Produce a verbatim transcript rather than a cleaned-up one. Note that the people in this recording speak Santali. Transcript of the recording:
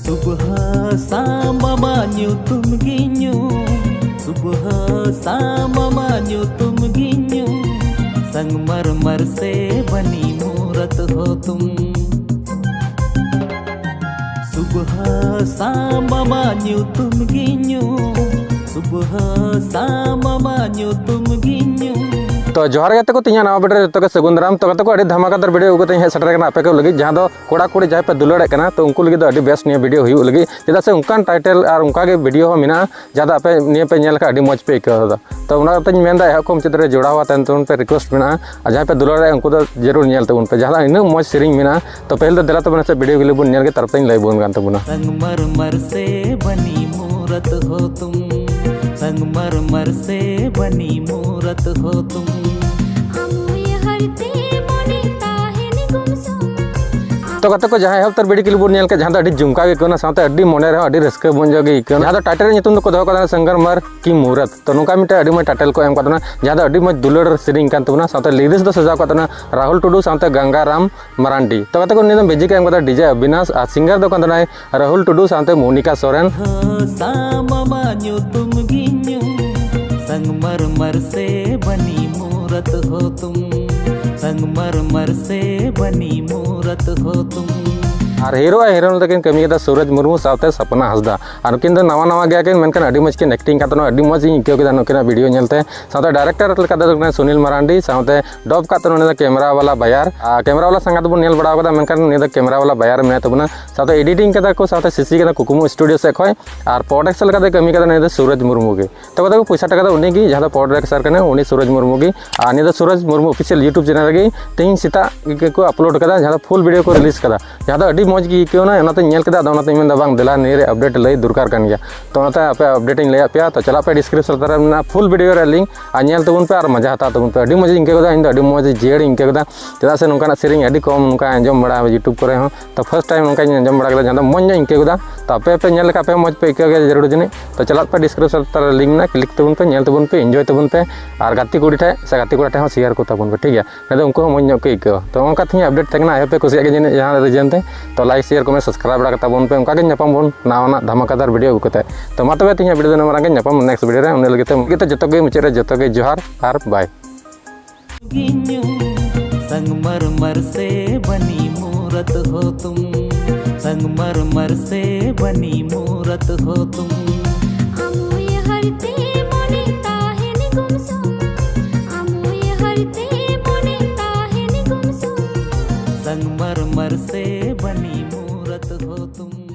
ᱥᱩᱵᱷᱟᱥᱟ ᱢᱟᱢᱟ ᱧᱩᱛᱩᱢ ᱜᱤᱧ ᱧᱩ, ᱥᱩᱵᱷᱟᱥᱟ ᱢᱟᱢᱟ ᱧᱩᱛᱩᱢ ᱜᱤᱧ ᱧᱩ, ᱥᱟᱝᱢᱟᱨᱢᱟᱨ ᱥᱮ ᱵᱟᱹᱱᱤ ᱢᱩᱨᱟᱛ ᱦᱚ ᱛᱩᱢ᱾ ᱥᱩᱵᱷᱟᱥᱟ ᱢᱟᱢᱟ ᱧᱩᱛᱩᱢ ᱜᱤᱧ ᱧᱩ, ᱥᱩᱵᱷᱟᱥᱟ ᱢᱟᱢᱟ ᱧᱩᱛᱩᱢ ᱜᱤᱧ ᱧᱩ᱾ ᱛᱚ ᱡᱚᱦᱟᱨ ᱜᱟᱛᱮ ᱠᱚ, ᱛᱮᱦᱮᱧᱟᱜ ᱱᱟᱣᱟ ᱵᱷᱤᱰᱤᱭᱳ ᱨᱮ ᱡᱚᱛᱚ ᱜᱮ ᱥᱟᱹᱜᱩᱱ ᱫᱟᱨᱟᱢ᱾ ᱛᱚ ᱜᱟᱛᱮ ᱠᱚ, ᱟᱹᱰᱤ ᱫᱷᱟᱢᱟᱠᱟᱫᱟᱨ ᱵᱷᱤᱰᱤᱭᱳ ᱟᱹᱜᱩ ᱠᱟᱛᱮ ᱤᱧ ᱦᱮᱡ ᱥᱮᱴᱮᱨ ᱟᱠᱟᱱᱟ ᱟᱯᱮ ᱠᱚ ᱞᱟᱹᱜᱤᱫ, ᱡᱟᱦᱟᱸ ᱫᱚ ᱠᱚᱲᱟ ᱠᱩᱲᱤ ᱡᱟᱦᱟᱸᱭ ᱯᱮ ᱫᱩᱞᱟᱹᱲᱮᱫ ᱠᱟᱱᱟ, ᱛᱚ ᱩᱱᱠᱩ ᱞᱟᱹᱜᱤᱫ ᱫᱚ ᱟᱹᱰᱤ ᱵᱮᱥ ᱱᱤᱭᱟᱹ ᱵᱷᱤᱰᱤᱭᱳ ᱦᱩᱭᱩᱜ ᱞᱟᱹᱜᱤᱫ, ᱪᱮᱫᱟᱜ ᱥᱮ ᱚᱱᱠᱟᱱ ᱴᱟᱭᱴᱮᱞ ᱟᱨ ᱚᱱᱠᱟ ᱜᱮ ᱵᱷᱤᱰᱤᱭᱳ ᱦᱚᱸ ᱢᱮᱱᱟᱜᱼᱟ, ᱡᱟᱦᱟᱸ ᱫᱚ ᱟᱯᱮ ᱱᱤᱭᱟᱹ ᱯᱮ ᱧᱮᱞ ᱞᱮᱠᱷᱟᱱ ᱟᱹᱰᱤ ᱢᱚᱡᱽ ᱯᱮ ᱟᱹᱭᱠᱟᱹᱣ ᱫᱟ᱾ ᱛᱚ ᱚᱱᱟ ᱠᱟᱛᱮᱧ ᱢᱮᱱᱫᱟ, ᱮᱦᱚᱵ ᱠᱷᱚᱱ ᱢᱩᱪᱟᱹᱫ ᱨᱮ ᱡᱚᱲᱟᱣ ᱟᱛᱮᱱ ᱛᱟᱵᱚᱱ ᱯᱮ, ᱨᱤᱠᱩᱭᱮᱥᱴ ᱢᱮᱱᱟᱜᱼᱟ᱾ ᱟᱨ ᱡᱟᱦᱟᱸᱭ ᱯᱮ ᱫᱩᱞᱟᱹᱲᱮᱫ ᱩᱱᱠᱩ ᱫᱚ ᱡᱟᱹᱨᱩᱲ ᱧᱮᱞ ᱛᱟᱵᱚᱱ ᱯᱮ, ᱡᱟᱦᱟᱸ ᱫᱚ ᱤᱱᱟᱹᱜ ᱢᱚᱡᱽ ᱥᱮᱨᱮᱧ ᱢᱮᱱᱟᱜᱼᱟ᱾ ᱛᱚ ᱯᱟᱹᱦᱤᱞ ᱫᱚ ᱫᱮᱞᱟ ᱛᱚᱵᱮ ᱱᱟᱥᱮ ᱵᱷᱤᱰᱤᱭᱳ ᱜᱮᱞᱤ ᱵᱚᱱ ᱧᱮᱞ ᱜᱮ, ᱛᱟᱨᱯᱚᱨᱮᱧ ᱞᱟᱹᱭ ᱵᱚᱱ ᱠᱟᱱ ᱛᱟᱵᱚᱱᱟ᱾ संगमरमर से बनी मूरत हो तुम, संगमरमर से बनी मूरत हो तुम। हम ये हरते मोने ताहे निगुम सुम। ᱛᱚ ᱜᱟᱛᱮ ᱠᱚ, ᱡᱟᱦᱟᱸ ᱮᱦᱚᱵ ᱩᱛᱟᱹᱨ ᱵᱷᱤᱰᱤᱭᱳ ᱠᱞᱤᱯ ᱵᱚᱱ ᱧᱮᱞ ᱠᱮᱫ, ᱡᱟᱦᱟᱸ ᱫᱚ ᱟᱹᱰᱤ ᱡᱚᱢᱠᱟᱣ ᱜᱮ ᱟᱹᱭᱠᱟᱹᱣ ᱮᱱᱟ, ᱥᱟᱶᱛᱮ ᱟᱹᱰᱤ ᱢᱚᱱᱮ ᱨᱮᱦᱚᱸ ᱟᱹᱰᱤ ᱨᱟᱹᱥᱠᱟᱹ ᱵᱩᱡᱷᱟᱹᱣ ᱜᱮ ᱟᱹᱭᱠᱟᱹᱣ ᱮᱱᱟ᱾ ᱡᱟᱦᱟᱸ ᱫᱚ ᱴᱟᱭᱴᱮᱞ ᱨᱮᱭᱟᱜ ᱧᱩᱛᱩᱢ ᱫᱚᱠᱚ ᱫᱚᱦᱚ ᱠᱟᱫᱟ ᱥᱚᱝᱜᱚᱢᱨᱢᱟᱨ ᱠᱤ ᱢᱩᱨᱟᱛ᱾ ᱛᱚ ᱱᱚᱝᱠᱟ ᱢᱤᱫᱴᱮᱱ ᱟᱹᱰᱤ ᱢᱚᱡᱽ ᱴᱟᱭᱴᱮᱞ ᱠᱚ ᱮᱢ ᱠᱟᱫ ᱵᱚᱱᱟ, ᱡᱟᱦᱟᱸ ᱫᱚ ᱟᱹᱰᱤ ᱢᱚᱡᱽ ᱫᱩᱞᱟᱹᱲ ᱥᱮᱨᱮᱧ ᱠᱟᱱ ᱛᱟᱵᱚᱱᱟ, ᱥᱟᱶᱛᱮ ᱞᱤᱨᱤᱠᱥ ᱫᱚ ᱥᱟᱡᱟᱣ ᱠᱟᱫ ᱛᱟᱵᱚᱱᱟ ᱨᱟᱦᱩᱞ ᱴᱩᱰᱩ ᱥᱟᱶᱛᱮ ᱜᱟᱝᱜᱟᱨᱟᱢ ᱢᱟᱨᱟᱱᱰᱤ᱾ ᱛᱚ ᱜᱟᱛᱮ ᱠᱚ, ᱱᱤᱭᱟᱹ ᱫᱚ ᱢᱤᱭᱩᱡᱤᱠ ᱮ ᱮᱢ ᱠᱟᱫᱟ ᱰᱤᱡᱮ ᱚᱵᱤᱱᱟᱥ, ᱟᱨ ᱥᱤᱝᱜᱟᱨ ᱫᱚ ᱠᱟᱱ ᱛᱟᱵᱚᱱᱟᱭ ᱨᱟᱦᱩᱞ ᱴᱩᱰᱩ ᱥᱟᱶᱛᱮ ᱢᱳᱱᱤᱠᱟ ᱥᱚᱨᱮᱱ᱾ ᱥᱟᱢᱟᱢᱟ ᱧᱩᱛᱩᱢ ᱜᱤᱧ ᱧᱩ, ᱥᱚᱝᱜᱚᱢᱨᱢᱟᱨ ᱥᱮ ᱵᱟᱱᱤ ᱢᱩᱨᱟᱛ ᱦᱳ ᱛᱩᱢ, ᱥᱚᱝᱜᱚᱢᱨᱢᱟᱨ ᱥᱮ ᱵᱟᱱᱤ ᱢᱩᱨᱟᱛ ᱦᱳ ᱛᱩᱢ᱾ ᱟᱨ ᱦᱤᱨᱳ ᱟᱨ ᱦᱤᱨᱳᱭᱤᱱ ᱛᱟᱹᱠᱤᱱ ᱠᱟᱹᱢᱤ ᱠᱟᱫᱟ ᱥᱩᱨᱚᱡᱽ ᱢᱩᱨᱢᱩ ᱥᱟᱶᱛᱮ ᱥᱟᱯᱱᱟ ᱦᱟᱸᱥᱫᱟ᱾ ᱟᱨ ᱱᱩᱠᱤᱱ ᱫᱚ ᱱᱟᱣᱟ ᱱᱟᱣᱟ ᱜᱮᱭᱟ ᱠᱤᱱ, ᱢᱮᱱᱠᱷᱟᱱ ᱟᱹᱰᱤ ᱢᱚᱡᱽ ᱠᱤᱱ ᱮᱠᱴᱤᱝ ᱠᱟᱫ ᱛᱟᱦᱮᱱᱟ, ᱟᱹᱰᱤ ᱢᱚᱡᱽ ᱤᱧ ᱟᱹᱭᱠᱟᱹᱣ ᱠᱮᱫᱟ ᱱᱩᱠᱤᱱᱟᱜ ᱵᱷᱤᱰᱤᱭᱳ ᱧᱮᱞᱛᱮ᱾ ᱥᱟᱶᱛᱮ ᱰᱟᱭᱨᱮᱠᱴᱚᱨ ᱞᱮᱠᱟ ᱛᱮᱫᱚ ᱠᱟᱱᱟᱭ ᱥᱩᱱᱤᱞ ᱢᱟᱨᱟᱱᱰᱤ, ᱥᱟᱶᱛᱮ ᱰᱚᱵ ᱠᱟᱜ ᱛᱟᱦᱮᱱᱟ ᱩᱱᱤ ᱫᱚ ᱠᱮᱢᱨᱟ ᱵᱟᱞᱟ ᱵᱟᱭᱟᱨ᱾ ᱟᱨ ᱠᱮᱢᱨᱟ ᱵᱟᱞᱟ ᱥᱟᱸᱜᱟᱛ ᱵᱚᱱ ᱧᱮᱞ ᱵᱟᱲᱟ ᱠᱟᱫᱟ, ᱢᱮᱱᱠᱷᱟᱱ ᱩᱱᱤ ᱫᱚ ᱠᱮᱢᱨᱟ ᱵᱟᱞᱟ ᱵᱟᱭᱟᱨ ᱢᱮᱱᱟᱭ ᱛᱟᱵᱚᱱᱟ᱾ ᱥᱟᱶᱛᱮ ᱮᱰᱤᱴᱤᱝ ᱠᱟᱫᱟ ᱠᱚ, ᱥᱟᱶᱛᱮ ᱥᱤᱥᱤ ᱠᱟᱫᱟ ᱠᱩᱠᱢᱩ ᱥᱴᱩᱰᱤᱭᱳ ᱥᱮᱫ ᱠᱷᱚᱱ᱾ ᱟᱨ ᱯᱨᱚᱰᱟᱠᱥᱚᱱ ᱞᱮᱠᱟᱛᱮ ᱠᱟᱹᱢᱤ ᱠᱟᱫᱟ ᱱᱩᱭ ᱫᱚ ᱥᱩᱨᱚᱡᱽ ᱢᱩᱨᱢᱩ ᱜᱮ᱾ ᱛᱚ ᱜᱟᱛᱮ ᱠᱚ, ᱯᱚᱭᱥᱟ ᱴᱟᱠᱟ ᱫᱚ ᱩᱱᱤ ᱜᱮ, ᱡᱟᱦᱟᱸ ᱫᱚ ᱯᱨᱚᱰᱟᱠᱥᱚᱱ ᱠᱟᱱᱟᱭ ᱩᱱᱤ ᱥᱩᱨᱚᱡᱽ ᱢᱩᱨᱢᱩ ᱜᱮ᱾ ᱟᱨ ᱱᱤᱭᱟᱹ ᱫᱚ ᱥᱩᱨᱚᱡᱽ ᱢᱩᱨᱢᱩ ᱚᱯᱷᱤᱥᱤᱭᱟᱞ ᱭᱩᱴᱩᱵᱽ ᱪᱮᱱᱮᱞ ᱨᱮᱜᱮ ᱛᱮᱦᱮᱧ ᱥᱮᱛᱟᱜ ᱜᱮᱠᱚ ᱟᱯᱞᱳᱰ ᱠᱟᱫᱟ, ᱡᱟᱦᱟᱸ ᱫᱚ ᱯᱷᱩᱞ ᱵᱷᱤᱰᱤᱭᱳ ᱠᱚ ᱨᱤᱞᱤᱡᱽ ᱠᱟᱫᱟ, ᱡᱟᱦᱟᱸ ᱫᱚ ᱟᱹᱰᱤ ᱢᱚᱡᱽ ᱜᱮ ᱟᱹᱭᱠᱟᱹᱣ ᱮᱱᱟ᱾ ᱚᱱᱟᱛᱮᱧ ᱧᱮᱞ ᱠᱮᱫᱟ, ᱟᱫᱚ ᱚᱱᱟᱛᱮᱧ ᱢᱮᱱᱫᱟ, ᱵᱟᱝ, ᱫᱮᱞᱟ ᱱᱤᱭᱟᱹ ᱨᱮ ᱟᱯᱰᱮᱴ ᱞᱟᱹᱭ ᱫᱚᱨᱠᱟᱨ ᱠᱟᱱ ᱜᱮᱭᱟ᱾ ᱛᱚ ᱚᱱᱟᱛᱮ ᱟᱯᱮ ᱟᱯᱰᱮᱴ ᱤᱧ ᱞᱟᱹᱭᱟᱫ ᱯᱮᱭᱟ᱾ ᱛᱚ ᱪᱟᱞᱟᱜ ᱯᱮ, ᱰᱤᱥᱠᱨᱤᱯᱥᱚᱱ ᱨᱮ ᱢᱮᱱᱟᱜᱼᱟ ᱯᱷᱩᱞ ᱵᱷᱤᱰᱤᱭᱳ ᱨᱮᱭᱟᱜ ᱞᱤᱝᱠ, ᱟᱨ ᱧᱮᱞ ᱛᱟᱵᱚᱱ ᱯᱮ, ᱟᱨ ᱢᱚᱡᱟ ᱦᱟᱛᱟᱣ ᱛᱟᱵᱚᱱ ᱯᱮ᱾ ᱟᱹᱰᱤ ᱢᱚᱡᱽ ᱤᱧ ᱟᱹᱭᱠᱟᱹᱣ ᱠᱮᱫᱟ, ᱤᱧ ᱫᱚ ᱟᱹᱰᱤ ᱢᱚᱡᱽ ᱡᱤᱭᱟᱹᱲ ᱤᱧ ᱟᱹᱭᱠᱟᱹᱣ ᱠᱮᱫᱟ᱾ ᱪᱮᱫᱟᱜ ᱥᱮ ᱱᱚᱝᱠᱟᱱᱟᱜ ᱥᱮᱨᱮᱧ ᱟᱹᱰᱤ ᱠᱚᱢ ᱱᱚᱝᱠᱟ ᱟᱸᱡᱚᱢ ᱵᱟᱲᱟ ᱭᱩᱴᱩᱵᱽ ᱠᱚᱨᱮ ᱦᱚᱸ᱾ ᱛᱚ ᱯᱷᱟᱥᱴ ᱴᱟᱭᱤᱢ ᱱᱚᱝᱠᱟᱧ ᱟᱸᱡᱚᱢ ᱵᱟᱲᱟ ᱠᱮᱫᱟ, ᱡᱟᱦᱟᱸ ᱫᱚ ᱢᱚᱡᱽ ᱧᱚᱜ ᱤᱧ ᱟᱹᱭᱠᱟᱹᱣ ᱠᱮᱫᱟ᱾ ᱛᱚ ᱟᱯᱮ ᱯᱮ ᱧᱮᱞ ᱞᱮᱠᱷᱟᱱ ᱟᱯᱮ ᱦᱚᱸ ᱢᱚᱡᱽ ᱯᱮ ᱟᱹᱭᱠᱟᱹᱣ ᱜᱮᱭᱟ ᱡᱟᱹᱨᱩᱲ ᱡᱟᱹᱱᱤᱡ᱾ ᱛᱚ ᱪᱟᱞᱟᱜ ᱯᱮ, description ᱨᱮ link ᱢᱮᱱᱟᱜᱼᱟ, click ᱛᱟᱵᱚᱱ ᱯᱮ, ᱧᱮᱞ ᱛᱟᱵᱚᱱ ᱯᱮ, enjoy ᱛᱟᱵᱚᱱ ᱯᱮ, ᱟᱨ ᱜᱟᱛᱮ ᱠᱩᱲᱤ ᱴᱷᱮᱱ ᱥᱮ ᱜᱟᱛᱮ ᱠᱚᱲᱟ ᱴᱷᱮᱱ ᱦᱚᱸ share ᱠᱚ ᱛᱟᱵᱚᱱ ᱯᱮ, ᱴᱷᱤᱠ ᱜᱮᱭᱟ? ᱮᱱᱠᱷᱟᱱ ᱩᱱᱠᱩ ᱦᱚᱸ ᱢᱚᱡᱽ ᱧᱚᱜ ᱠᱚ ᱟᱹᱭᱠᱟᱹᱣᱟ᱾ ᱛᱚ ᱚᱱᱠᱟ ᱛᱮᱦᱮᱧ update ᱛᱟᱦᱮᱸ ᱠᱟᱱᱟ, ᱟᱭᱳ ᱯᱮ ᱠᱩᱥᱤᱭᱟᱜ ᱜᱮ ᱡᱟᱹᱱᱤᱡ ᱡᱟᱦᱟᱸ reason ᱛᱮ᱾ ᱛᱚ like, share, comment, subscribe ᱵᱟᱲᱟ ᱠᱟᱛᱟ ᱵᱚᱱ ᱯᱮ, ᱚᱱᱠᱟ ᱜᱮ ᱧᱟᱯᱟᱢ ᱵᱚᱱ ᱱᱟᱣᱟᱱᱟᱜ ᱫᱷᱟᱢᱟᱠᱟᱫᱟᱨ video ᱟᱹᱜᱩ ᱠᱟᱛᱮ᱾ ᱛᱚ ᱢᱟ ᱛᱚᱵᱮ ᱛᱮᱦᱮᱧᱟᱜ video ᱫᱚ ᱱᱚᱣᱟ ᱨᱮᱜᱮ ᱧᱟᱯᱟᱢ next video ᱨᱮ, ᱩᱱᱟᱹᱜ ᱞᱟᱹᱜᱤᱫ ᱛᱮ ᱢᱩᱪᱟᱹᱫ ᱨᱮ ᱡᱚᱛᱚ ᱜᱮ ᱡᱚᱦᱟᱨ ᱟᱨ bye᱾ संगमरमर से बनी मूरत हो तुम, संगमरमर से बनी मूरत हो तुम। ᱟᱢ ᱩᱭᱦᱟᱹᱨ ᱛᱮ ᱢᱚᱱᱮ ᱛᱟᱦᱮᱱ ᱜᱩᱢᱥᱩᱢ, ᱟᱢ ᱩᱭᱦᱟᱹᱨ ᱛᱮ ᱢᱚᱱᱮ ᱛᱟᱦᱮᱱ ᱜᱩᱢᱥᱩᱢ᱾ संगमरमर से बनी मूरत हो तुम।